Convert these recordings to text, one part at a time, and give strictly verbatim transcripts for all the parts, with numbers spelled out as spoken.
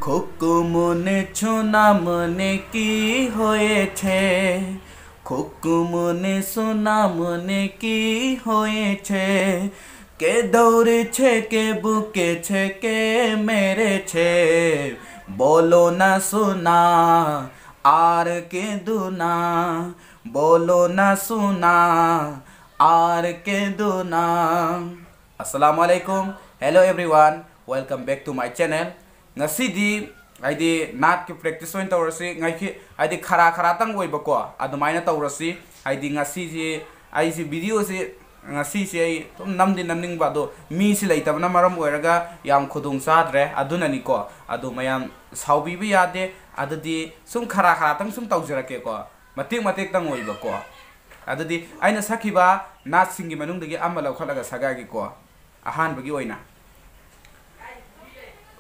খুকুমুনি সুনামুনি কি হয়েছে? খুকুমুনি সুনামুনি কি হয়েছে? কে দৌড়েছে, কে বুকেছে, কে মেরেছে? বলো না সোনা, আর কেঁদো না। বলো না সোনা, আর কেঁদো না। Assalamu alaikum. Hello everyone. Welcome back to my channel. ꯉꯁꯤꯗꯤ ꯍꯥꯏꯗꯤ ꯅꯥꯠꯀꯤ practice ꯑꯣꯏꯅ ꯇꯧꯔꯁꯤ꯫ ꯉꯁꯤ ꯍꯥꯏꯗꯤ ꯈꯔ ꯈꯔꯇꯪ ꯑꯣꯏꯕꯀꯣ, ꯑꯗꯨꯃꯥꯏꯅ ꯇꯧꯔꯁꯤ꯫ ꯍꯥꯏꯗꯤ ꯉꯁꯤꯁꯤ ꯑꯩꯁꯤ videoꯁꯤ ꯉꯁꯤꯁꯦ ꯑꯩ ꯑꯗꯨꯝ ꯅꯝꯗꯤ ꯅꯝꯅꯤꯡꯕ, ꯑꯗꯣ ꯃꯤꯁꯤ ꯂꯩꯇꯕꯅ ꯃꯔꯝ ꯑꯣꯏꯔꯒ ꯌꯥꯝ ꯈꯨꯗꯣꯡ ꯆꯥꯗ꯭ꯔꯦ꯫ ꯑꯗꯨꯅꯅꯤꯀꯣ꯫ ꯑꯗꯣ ꯃꯌꯥꯝ ꯁꯥꯎꯕꯤꯕ ꯌꯥꯗꯦ꯫ ꯑꯗꯨꯗꯤ ꯁꯨꯝ ꯈꯔ ꯈꯔꯇꯪ ꯁꯨꯝ ꯇꯧꯖꯔꯛꯀꯦꯀꯣ꯫ ꯃꯇꯦꯛ ꯃꯇꯦꯛꯇꯪ ꯑꯣꯏꯕꯀꯣ꯫ ꯑꯗꯨꯗꯤ ꯑꯩꯅ ꯁꯛꯈꯤꯕ ꯅꯥꯠꯁꯤꯡꯒꯤ ꯃꯅꯨꯡꯗꯒꯤ ꯑꯃ ꯂꯧꯈꯠꯂꯒ ꯁꯛꯂꯛꯑꯒꯦꯀꯣ꯫ ꯑꯍꯥꯟꯕꯒꯤ ꯑꯣꯏꯅ꯫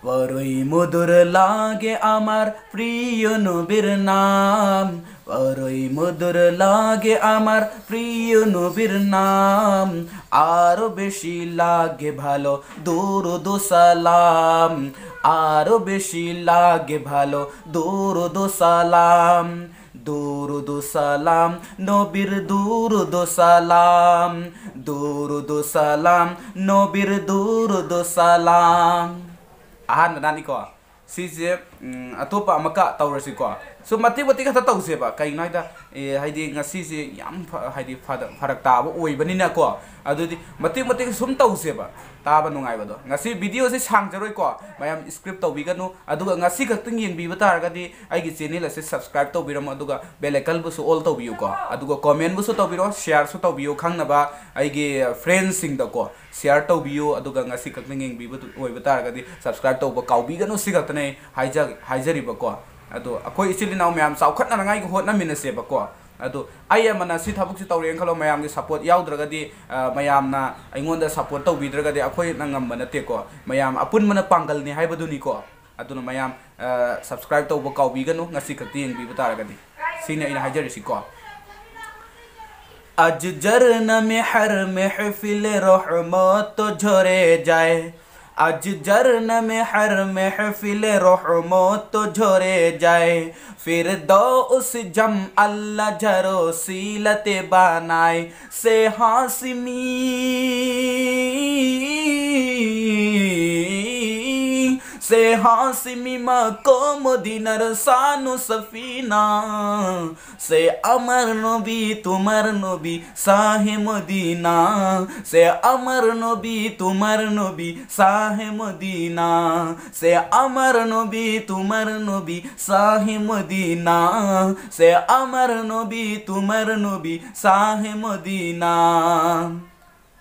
ꯋꯥꯔꯣꯏ মধুর লাগে আমার প্রিয় নবীর নাম। ওরই মধুর লাগে আমার প্রিয় নবীর নাম। আরো বেশি লাগে ভালো দুরুদ ও সালাম। আরো বেশি লাগে ভালো দুরুদ ও সালাম। দুরুদ ও সালাম, নবীর দুরুদ ও সালাম। দুরুদ ও সালাম, নবীর দুরুদ ও সালাম। ꯑꯍꯥꯟꯕ ꯅꯥꯠꯅꯤꯀꯣ꯫ ꯁꯤꯁꯦ, ꯎꯝ, ꯑꯇꯣꯞꯄ ꯑꯃꯀ ꯇꯧꯔꯁꯤꯀꯣ꯫ ꯁꯨꯝ ꯃꯇꯦꯛ ꯃꯇꯦꯛ ꯈꯛꯇ ꯇꯧꯁꯦꯕ꯫ ꯀꯩꯒꯤꯅꯣ ꯍꯥꯏꯗ, ꯑꯦ, ꯍꯥꯏꯗꯤ ꯉꯁꯤꯁꯦ ꯌꯥꯝ ꯐ-, ꯍꯥꯏꯗꯤ ꯐꯔꯛ ꯇꯥꯕ ꯑꯣꯏꯕꯅꯤꯅꯀꯣ꯫ ꯑꯗꯨꯗꯤ ꯃꯇꯦꯛ ꯃꯇꯦꯛ ꯁꯨꯝ ꯇꯧꯁꯦꯕ꯫ ꯇꯥꯕ ꯅꯨꯡꯉꯥꯏꯕꯗꯣ꯫ ꯉꯁꯤ videoꯁꯦ ꯁꯥꯡꯖꯔꯣꯏꯀꯣ꯫ ꯃꯌꯥꯝ skip ꯇꯧꯕꯤꯒꯅꯨ꯫ ꯑꯗꯨꯒ ꯉꯁꯤ ꯈꯛꯇꯪ ꯌꯦꯡꯕꯤꯕ ꯇꯥꯔꯒꯗꯤ ꯑꯩꯒꯤ channel ꯑꯁꯦ subscribe ꯇꯧꯕꯤꯔꯝꯃꯣ꯫ ꯑꯗꯨꯒ bell iconꯕꯨꯁꯨ all ꯇꯧꯕꯤꯌꯨꯀꯣ꯫ ꯑꯗꯨꯒ commentꯕꯨꯁꯨ ꯇꯧꯕꯤꯔꯣ, shareꯁꯨ ꯇꯧꯕꯤꯌꯨ, ꯈꯪꯅꯕ ꯑꯩꯒꯤ friendsꯁꯤꯡꯗꯀꯣ꯫ Share ꯇꯧꯕꯤꯌꯨ, ꯑꯗꯨꯒ ꯉꯁꯤ ꯈꯛꯇꯪ ꯌꯦꯡꯕꯤꯕ ꯑꯣꯏꯕ ꯇꯥꯔꯒꯗꯤ subscribe ꯇꯧꯕ ꯀꯥꯎꯕꯤꯒꯅꯨ꯫ ꯁꯤ ꯈꯛꯇꯅꯦ ꯑꯩ ꯍꯥꯏꯖ-, ꯍꯥꯏꯖꯔꯤꯕꯀꯣ꯫ ꯑꯗꯣ ꯑꯩꯈꯣꯏ ꯏꯆꯤꯜ ꯏꯅꯥꯎ ꯃꯌꯥꯝ ꯆꯥꯎꯈꯠꯅꯅꯉꯥꯏꯒꯤ ꯍꯣꯠꯅꯃꯤꯟꯅꯁꯦꯕꯀꯣ꯫ ꯑꯗꯣ ꯑꯩ ꯑꯃꯅ ꯁꯤ ꯊꯕꯛꯁꯤ ꯇꯧꯔꯦꯅ ꯈꯜꯂꯣ, ꯃꯌꯥꯝꯒꯤ support ꯌꯥꯎꯗ꯭ꯔꯒꯗꯤ, ꯑ, ꯃꯌꯥꯝꯅ ꯑꯩꯉꯣꯟꯗ support ꯇꯧꯕꯤꯗ꯭ꯔꯒꯗꯤ ꯑꯩꯈꯣꯏꯅ ꯉꯝꯕ ꯅꯠꯇꯦꯀꯣ꯫ ꯃꯌꯥꯝ ꯑꯄꯨꯟꯕꯅ ꯄꯥꯡꯒꯜꯅꯤ ꯍꯥꯏꯕꯗꯨꯅꯤꯀꯣ꯫ ꯑꯗꯨꯅ ꯃꯌꯥꯝ, ꯑ, subscribe ꯇꯧꯕ ꯀꯥꯎꯕꯤꯒꯅꯨ, ꯉꯁꯤ ꯈꯛꯇ ꯌꯦꯡꯕꯤꯕ ꯇꯥꯔꯒꯗꯤ꯫ ꯁꯤꯅꯤ ꯑꯩꯅ ꯍꯥꯏꯖꯔꯤꯁꯤꯀꯣ꯫ আজ যার নামে হার মেহফিলে রহমত ঝরে যায়। از جرن میں ہر محفل رحمت تو جھرے جائے، فردوس جم اللہ جھر وسیلت بنائے، سے ہاشمی، سے ہاشمی مقام مدینہ رسان و سفینہ، سے امر نبی تمہار نبی شاہ مدینہ، سے امر نبی تمہار نبی شاہ مدینہ، سے امر نبی تمہار نبی شاہ مدینہ، سے امر نبی تمہار نبی شاہ مدینہ꯫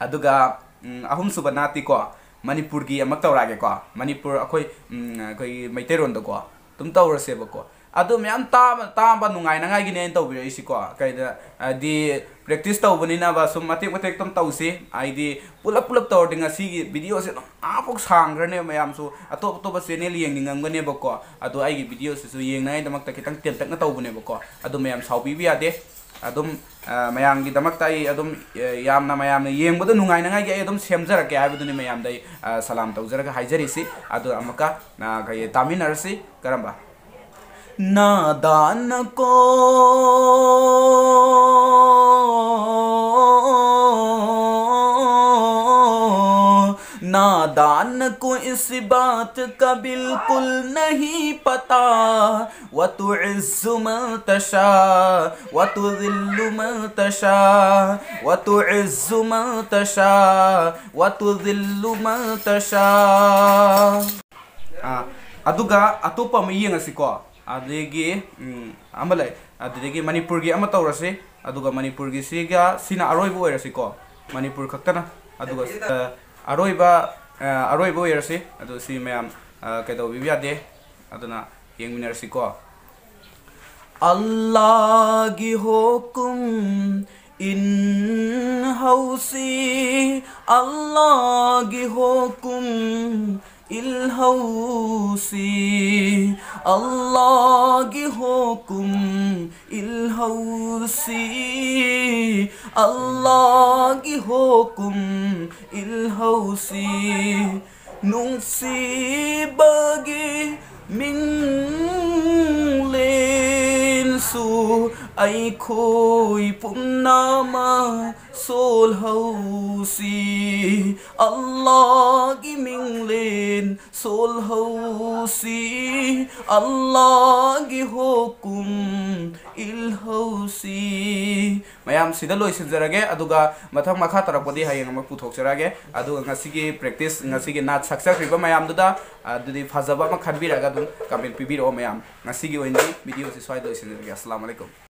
ꯑꯗꯨꯒ ꯎꯝ, ꯑꯍꯨꯝꯁꯨꯕ ꯅꯥꯠꯇꯤꯀꯣ, ꯃꯅꯤꯄꯨꯔꯒꯤ ꯑꯃ ꯇꯧꯔꯛꯑꯒꯦꯀꯣ, ꯃꯅꯤꯄꯨꯔ ꯑꯩꯈꯣꯏ, ꯎꯝ, ꯑꯩꯈꯣꯏꯒꯤ ꯃꯩꯇꯩꯔꯣꯟꯗꯀꯣ ꯑꯗꯨꯝ ꯇꯧꯔꯁꯦꯕꯀꯣ꯫ ꯑꯗꯨ ꯃꯌꯥꯝ ꯇꯥꯕ ꯇꯥꯕ ꯅꯨꯡꯉꯥꯏꯅꯉꯥꯏꯒꯤꯅꯦ ꯑꯩꯅ ꯇꯧꯕꯤꯔꯛꯏꯁꯤꯀꯣ꯫ ꯀꯩꯗ, ꯍꯥꯏꯗꯤ practice ꯇꯧꯕꯅꯤꯅꯕ ꯁꯨꯝ ꯃꯇꯦꯛ ꯃꯇꯦꯛ ꯑꯗꯨꯝ ꯇꯧꯁꯤ꯫ ꯍꯥꯏꯗꯤ ꯄꯨꯂꯞ ꯄꯨꯂꯞ ꯇꯧꯔꯗꯤ ꯉꯁꯤꯒꯤ videoꯁꯦ ꯑꯗꯨꯝ ꯑꯥꯐꯥꯎ ꯁꯥꯡꯈ꯭ꯔꯅꯦꯕ, ꯃꯌꯥꯝꯁꯨ ꯑꯇꯣꯞ ꯑꯇꯣꯞꯄ channel ꯌꯦꯡꯅꯤꯡꯉꯝꯒꯅꯦꯕꯀꯣ꯫ ꯑꯗꯣ ꯑꯩꯒꯤ videoꯁꯤꯁꯨ ꯌꯦꯡꯅꯉꯥꯏꯗꯃꯛꯇ ꯈꯤꯇꯪ ꯇꯦꯟꯇꯛꯅ ꯇꯧꯕꯅꯦꯕꯀꯣ꯫ ꯑꯗꯣ ꯃꯌꯥꯝ ꯁꯥꯎꯕꯤꯕ ꯌꯥꯗꯦ꯫ ꯑꯗꯨꯝ, ꯑ, ꯃꯌꯥꯝꯒꯤꯗꯃꯛꯇ ꯑꯩ ꯑꯗꯨꯝ, ꯑ, ꯌꯥꯝꯅ ꯃꯌꯥꯝꯅ ꯌꯦꯡꯕꯗ ꯅꯨꯡꯉꯥꯏꯅꯉꯥꯏꯒꯤ ꯑꯩ ꯑꯗꯨꯝ ꯁꯦꯝꯖꯔꯛꯀꯦ ꯍꯥꯏꯕꯗꯨꯅꯤ ꯃꯌꯥꯝꯗ ꯑꯩ, ꯑ, ꯁꯂꯥꯝ ꯇꯧꯖꯔꯒ ꯍꯥꯏꯖꯔꯤꯁꯤ꯫ ꯑꯗꯨ ꯑꯃꯨꯛꯀ, ꯑ, ꯀꯩ, ꯇꯥꯃꯤꯟꯅꯔꯁꯤ꯫ ꯀꯔꯝꯕ? نادان کو، نادان کو اس بات کا بالکل نہیں پتا، وتعز من تشاء، وتذل من تشاء، وتعز من تشاء، وتذل من تشاء. ꯑꯥ, ꯑꯗꯨꯒ ꯑꯇꯣꯞꯄ ꯑꯃ ꯌꯦꯡꯉꯁꯤꯀꯣ꯫ ꯑꯗꯒꯤ, ꯎꯝ, ꯑꯃ ꯂꯩ꯫ ꯑꯗꯨꯗꯒꯤ ꯃꯅꯤꯄꯨꯔꯒꯤ ꯑꯃ ꯇꯧꯔꯁꯤ꯫ ꯑꯗꯨꯒ ꯃꯅꯤꯄꯨꯔꯒꯤꯁꯤꯒ ꯁꯤꯅ ꯑꯔꯣꯏꯕ ꯑꯣꯏꯔꯁꯤꯀꯣ꯫ ꯃꯅꯤꯄꯨꯔ ꯈꯛꯇꯅ꯫ ꯑꯗꯨꯒ, ꯑ, ꯑꯔꯣꯏꯕ, ꯑ, ꯑꯔꯣꯏꯕ ꯑꯣꯏꯔꯁꯤ꯫ ꯑꯗꯨ ꯁꯤ ꯃꯌꯥꯝ, ꯑ, ꯀꯩꯗꯧꯕꯤꯕ ꯌꯥꯗꯦ꯫ ꯑꯗꯨꯅ ꯌꯦꯡꯃꯤꯟꯅꯔꯁꯤꯀꯣ꯫ ꯑꯜꯂꯥꯍꯒꯤ ꯍꯨꯀꯨꯝ ꯏꯟꯍꯧꯁꯤ, ꯑꯜꯂꯥꯍꯒꯤ ꯍꯨꯀꯨꯝ ꯏꯜꯍꯧꯁꯤ, ꯑꯜꯂꯥꯍꯒꯤ ꯍꯨꯀꯨꯝ ꯏꯜꯍꯧꯁꯤ, ꯑꯜꯂꯥꯍꯒꯤ ꯍꯨꯀꯨꯝ ꯏꯜꯍꯧꯁꯤ꯫ ꯅꯨꯡꯁꯤꯕꯒꯤ ꯃꯤꯡꯂꯦꯟꯁꯨ ꯑꯩꯈꯣꯏ ꯄꯨꯝꯅꯃꯛ ꯁꯣꯜꯍꯧꯁꯤ꯫ ꯑꯜꯂꯥꯒꯤ ꯃꯤꯡꯂꯦꯟ ꯁꯣꯜꯍꯧꯁꯤ꯫ ꯑꯜꯂꯥꯒꯤ ꯍꯨꯀꯨꯝ ꯏꯜꯍꯧꯁꯤ꯫ ꯃꯌꯥꯝ ꯁꯤꯗ ꯂꯣꯏꯁꯤꯟꯖꯔꯒꯦ, ꯑꯗꯨꯒ ꯃꯊꯪ ꯃꯈꯥ ꯇꯥꯔꯛꯄꯗꯤ ꯍꯌꯦꯡ ꯑꯃꯨꯛ ꯄꯨꯊꯣꯛꯆꯔꯛꯑꯒꯦ꯫ ꯑꯗꯨꯒ ꯉꯁꯤꯒꯤ practice, ꯉꯁꯤꯒꯤ ꯅꯥꯠ ꯁꯛꯆꯈ꯭ꯔꯤꯕ ꯃꯌꯥꯝꯗꯨꯗ, ꯑꯗꯨꯗꯤ ꯐꯖꯕ ꯑꯃ ꯈꯟꯕꯤꯔꯒ ꯑꯗꯨꯝ comment ꯄꯤꯕꯤꯔꯛꯑꯣ ꯃꯌꯥꯝ꯫ ꯉꯁꯤꯒꯤ ꯑꯣꯏꯅꯗꯤ video ꯁꯤ ꯁ꯭ꯋꯥꯏꯗ ꯂꯣꯏꯁꯤꯟꯖꯔꯒꯦ꯫ ꯑꯁꯂꯥꯃꯨ ꯑꯂꯥꯏꯀꯨꯝ꯫